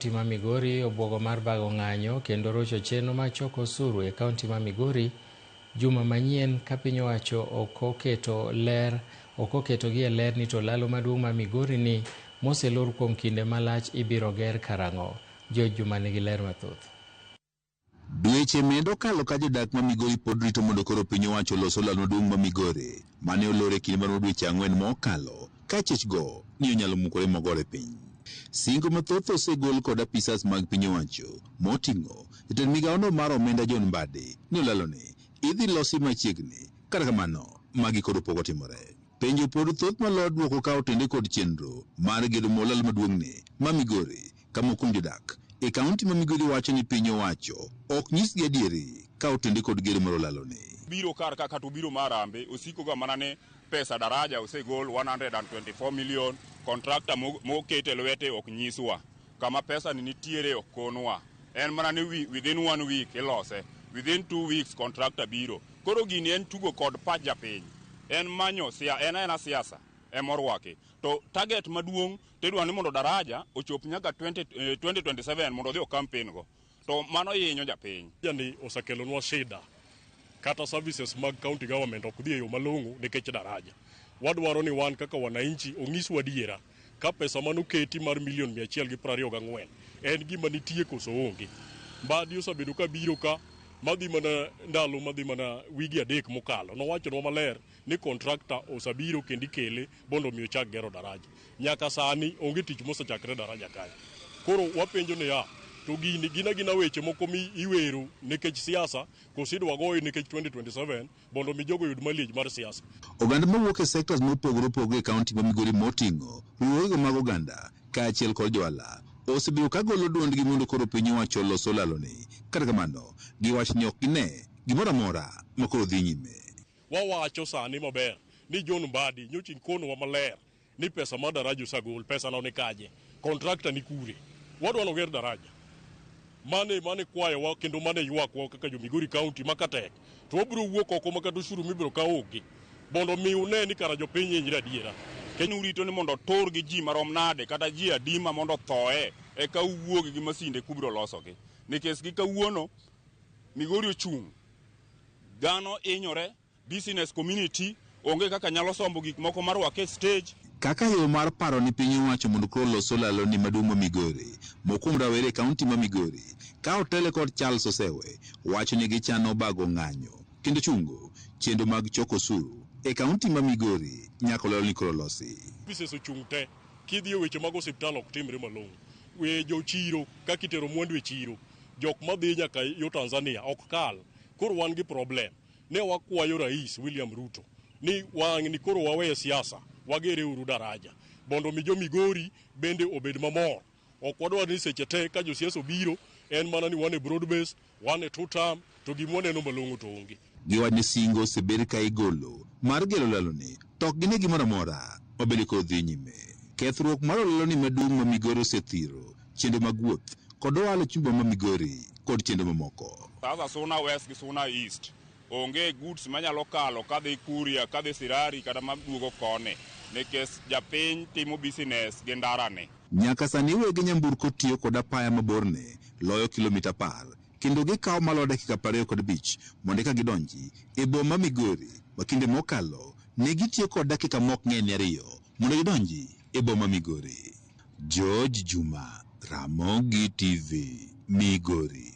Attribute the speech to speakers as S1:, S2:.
S1: Kaunti ma Migori obwogo mar bago ng'anyo kendo rocho chenro mar choko osuru e kaunti ma Migori juma manyien ka piny owacho ok oketo ler ok oketogi e ler ni to lalo maduong' ma Migori ni moselor kuom kinde malach ibiro ger karang'o. George Juma nigi ler mathoth.
S2: Dweche medo kalo ka jodak ma Migori pod rito mondo koro piny owacho olos olalo maduong' ma Migori mane olor e kinde maromo dweche 4 mokalo ka chechgo ni onyalo mukore mogore piny. Singo mathoth osegol kod apisas mag piny owacho moting'o jatend migawono mar omenda John Mbadi ni olalo ni idhi losi machiegni, kata kamano magi koro pok otimore. Penjo pod thoth maloyo duoko ka otende kod chenro mar gedo molal maduong'ni ma Migori ka moko kuom jodak e kaunti ma Migori wacho ni piny owacho ok nyisgi adieri ka otende kod gedo mar olaloni.
S3: Biro kar ka kata obiro mar Harambee osiko ga mana ni pesa daraja osegol 124 million, contractor moket e lwete ok nyiswa kama pesa ni nitiere, ok konwa. En mana ni within one week ilose, within 2 weeks contractor biro. Koro gini en tugo kod pach japiny, en manyo sia, en aena siasa emorwaki to target maduong' tidwa ni mondo daraja ochop nyaka 20, 2027 mondo odhi o campaign go, to mano hinyo japiny.
S4: Ni osekelonwa shida, kata services mag county government ok dhi e yo malong'o nikech daraja. Wadwaro ni wan kaka wananchi onyiswa adiera ka pesa manoketi mar milion 124 en gima nitie koso onge. Mbadi osebedo ka biro ka madhi mana ndalo madhi mana wigi 3 mokalo nowachonwa maler ni contractor osebiro kendo ikele mondo mi ochak gero daraja. Nyaka sani onge tich mosechakre daraja kae. Koro wapenjo niya, to gini gin agina weche moko mi iwero nikech siasa koso idwa goye nikech 2027 mondo mi jogo oyud mileage mar siasa?
S2: Oganda mawuok e sectors mopogore opogore e kaunti ma Migori moting'o riwruogego mag oganda kaachiel kod johala osebedo ka golo duondgi mondo koro piny owacho olos olaloni. Kata kamano, giwacho ni ok gine gimoro amora ma koro dhi nyime.
S4: Wawacho sani maber ni John Mbadi nyocha ikonowa maler ni pesa mar daraja osegol, pesa no ni kaje, contractor ni kure? Wadwa noger daraja. Mane kwayowa kendo mane ywakwa kaka jo Migori County ma katek to wabiro wuok oko ma kata osuru mibiro kaw onge mondo mi une ni kara jopiny hinyre adiera.
S3: Kendo urito ni mondo otur gi ji marom nade kata ji adima mondo othoe eka uwuog gi masinde kubiro losogi? Nikech gi kawuono Migori ochung', dhano hinyore, business community onge kaka nyalo sombo gik moko marwake e stage.
S2: Kaka yo mar paro ni piny owacho mondo koro olos olaloni maduong' ma Migori, mokwongo rawere e kaunti ma Migori ka otele kod Charles Osewe wacho ni gichano bago ng'anyo kendo chungo chenro mag choko osuru e kaunti ma Migori nyaka olaloni koro losi.
S4: Services ochung' te. Kidhi e weche mag osiptal ok timre malong'o. We jochiro kaka itero mwandu e chiro, jok madhi nyaka yo Tanzania ok kal. Koro wan gi problem. Ne wakwayo Rais William Ruto ni wang' ni koro wawe siasa, wagere uru daraja mondo mi jo Migori bende obed mamor. Ok wadwar ni seche te ka josiasa obiro en mana ni wan e broad base, wan e two term, to gima waneno malong'o to onge.
S2: Giwacho ni singo osebed ka igolo mar gero olaloni to ok gine gimoro amora mabende koro dhi nyime. Kethruok mar olaloni maduong' ma Migori osethiro chenro mag wuoth kod ohala e chuny boma ma Migori kod chenro mamoko.
S3: Sasa Suna West gi Suna East onge goods manyalo kalo kadhi Kuria, kadhi Sirari kata maduogo koni nikech japiny timo business gi ndarani.
S2: Nyaka sani wege nyamburko tiyo kod apaya maborne loyo kilomita 10 kendo gikawo maloyo dakika 25 mondo eka gidonji e boma Migori ma kinde mokalo ne gitiyo kod dakika mok ng'eny 2 mondo gidonji e boma Migori. George Juma, Ramogi TV, Migori.